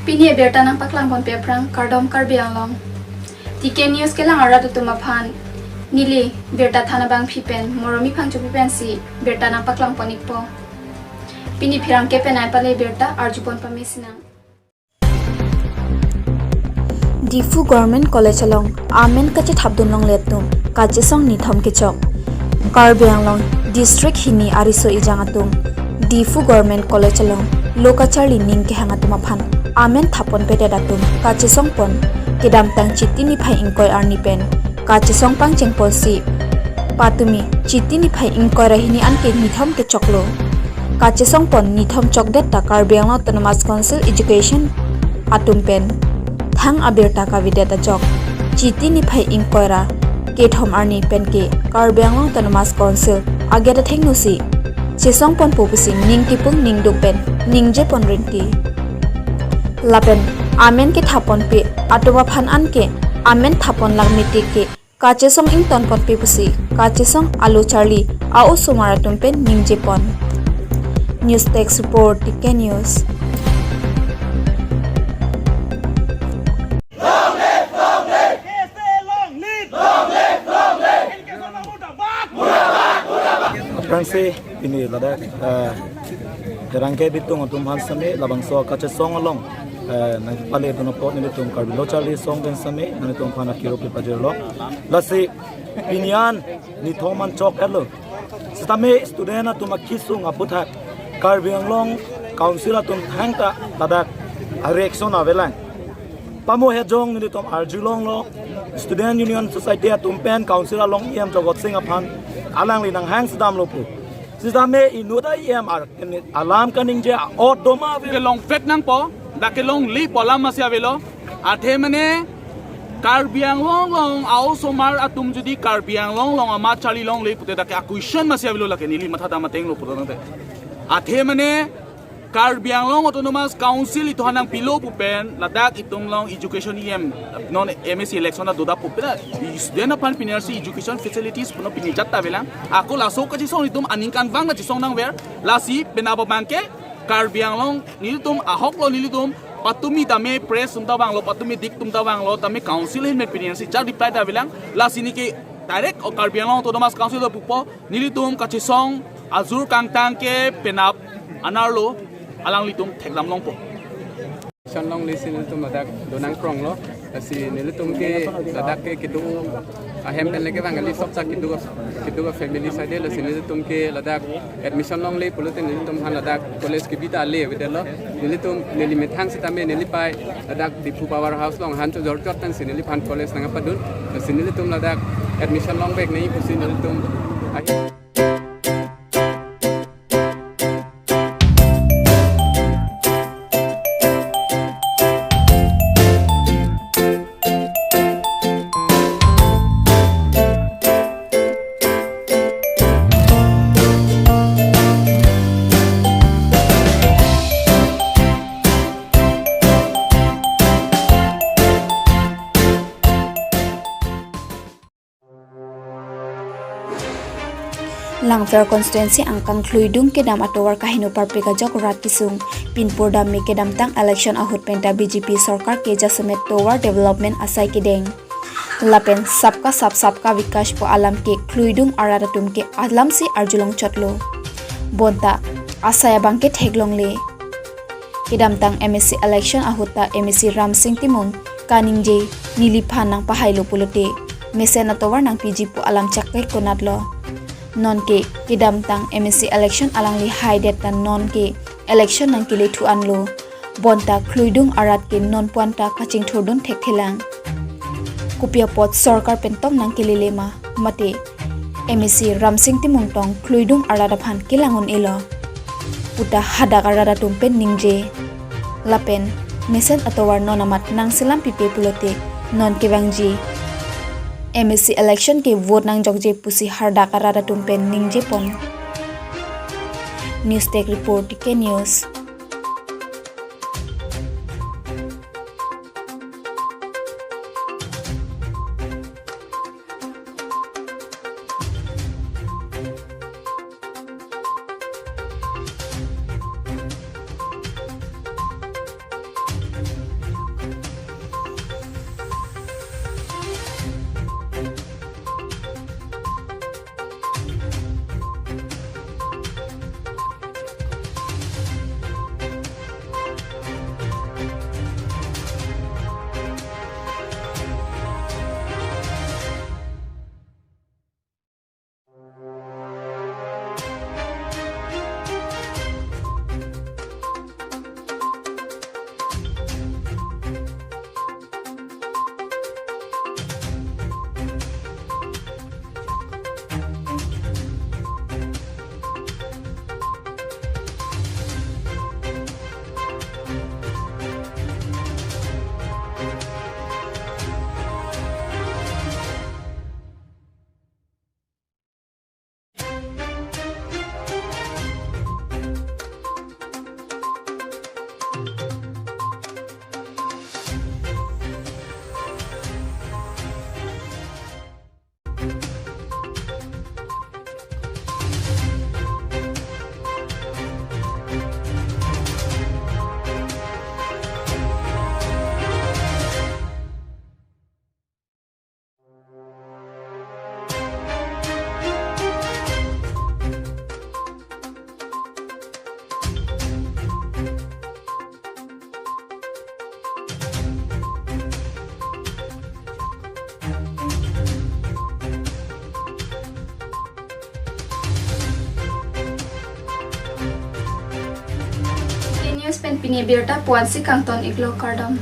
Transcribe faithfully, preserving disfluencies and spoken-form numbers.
Pini abirta nangpaklangponpe aphrang kardom Karbi Anglong. T K News kelang arat atum aphan neli birta than abangpi pen Moromi Phangchopi pensi birta nangpaklangpon-ikpo. Pini pherangke penai pale birta arjupon pame sinang. Diphu Government College along amen kachethapdun longle atum kachesong nithom kechok. Karbi Anglong District hini ariso ejang atum Diphu Government College along lo kacharli ning kehang atum aphan amen thapponpedet atum kachesongpon. Kedamtang Chiti niphai ingkoi arni pen kachesong pangchengponsi patumi Chiti niphai ingkoi ra hini anke nithom kechoklo. Kachesongpon nithom chokdet ta Karbi Anglong Autonomous Council Education atum pen thang abirta kavedet ajok Chiti niphai ingkoi ra kethom arni penke Karbi Anglong Autonomous Council agate athengno si chesongponpo pusi ning kipung ningduk pen ningjepon rinti. Lapen amen kethapponpe atum aphan anke amen thappon lang miti ke kachesong ingtonponpe pusi kachesong alo charli a-osomar atum pen ningjepon. News Desk Report, T K News. Aphrangsi pini ladak, eh, pherangke bitung atum aphan sitame labangso kachesong along, eh, nangpaledun apot nelitum Karbi Lo Charli Asong pen sitame nanglitum aphan akiro pipajirlo. Lasi pini an nithom an chok-etlo. Sitame student atum akesung aputhak Karbi Anglong Council atum thangta ladak reaction avelang. Pamo hejong nelitum arjulonglo, Student Union Society atum pen Council along E M Jagat Sing aphan alangli nanghang sedamlo pu. Sitame inut a E M ar alam kaningje a-ot doma ave. Kelongpet nangpo, dak kelongle pu alam masi avelo. Athe mane Karbi Anglong along a-osomar atum jodi Karbi Anglong along amat charli longle pute dak ke a-question masi avelo, lake neli matha dam atenglo pute tangte. Athe mane Karbi Anglong Autonomous Council itum aphan nangpilo pu pen ladak itum along education E M non M A C election adoda pu pen student aphan pini arsi education facilities puno pini jat ta avelang. Ako laso kachesong itum aningkanvang kachesong nangver, lasi penap abangke Karbi Anglong nelitum ahoklo, nelitum patumi tame press atum ta vanglo, patumi dik atum ta vanglo, tame council ahin pen pini arsi jak reply ta avelang. Lasi neli ke direct o Karbi Anglong Autonomous Council ta pupo, nelitum kachesong ajur kangtang ke penap anerlo, alanglitum thekdam longpo. Admission longle si nelitum ladak donangkronglo. Lasi nelitum ke ladak ke kedo ahem pen le kevang kali sok sak kedo, kedo family side, lasi nelitum ke ladak admission longle pulote nelitum aphan ladak college kebi ta ale avedetlo. Nelitum neli methang sitame nelipei ladak Diphu Power House along han chojor chot tangsi neliphan college nangpadun. Lasi nelitum ladak admission longvek nangji pusi nelitum ahi. Langpher constituency angkang Khluidung kedam atovar kaheno parpik ajok rat kesung. Pinpur dam me kedamtang election ahut penta B J P sorkar ke jasemet tovar development asai kedeng. Lapen sabka saath sabka vikas pu alam ke Khluidung arat atum ke alam si arjulong chotlo. Bonta asai abangke theklongle. Kedamtang M A C election ahut ta M A C Ramsing Timung kaningje neliphan nangpahailo pulote mesen atovar nangpiji pu alam chak ke konatlo. Nonke kedamtang M A C election alangli haidet ta nonke election nangkele thu anlo. Bonta Khluidung arat ke non puan ta kachingthurdun thekthelang. Kopi apot sorkar pen tong nangkelele ma, mate M A C Ramsing Timung tong Khluidung arat aphan kelang un-elo puta hadak arat atum pen ningje. Lapen mesen atovar non amat nangselam pipe pulote non kevangji M A C election ke vote nangjokje pusi hadak arat atum pen ningjepon. News Desk Report, T K News. Pini birta pu-ansi kangton iklo, kardom.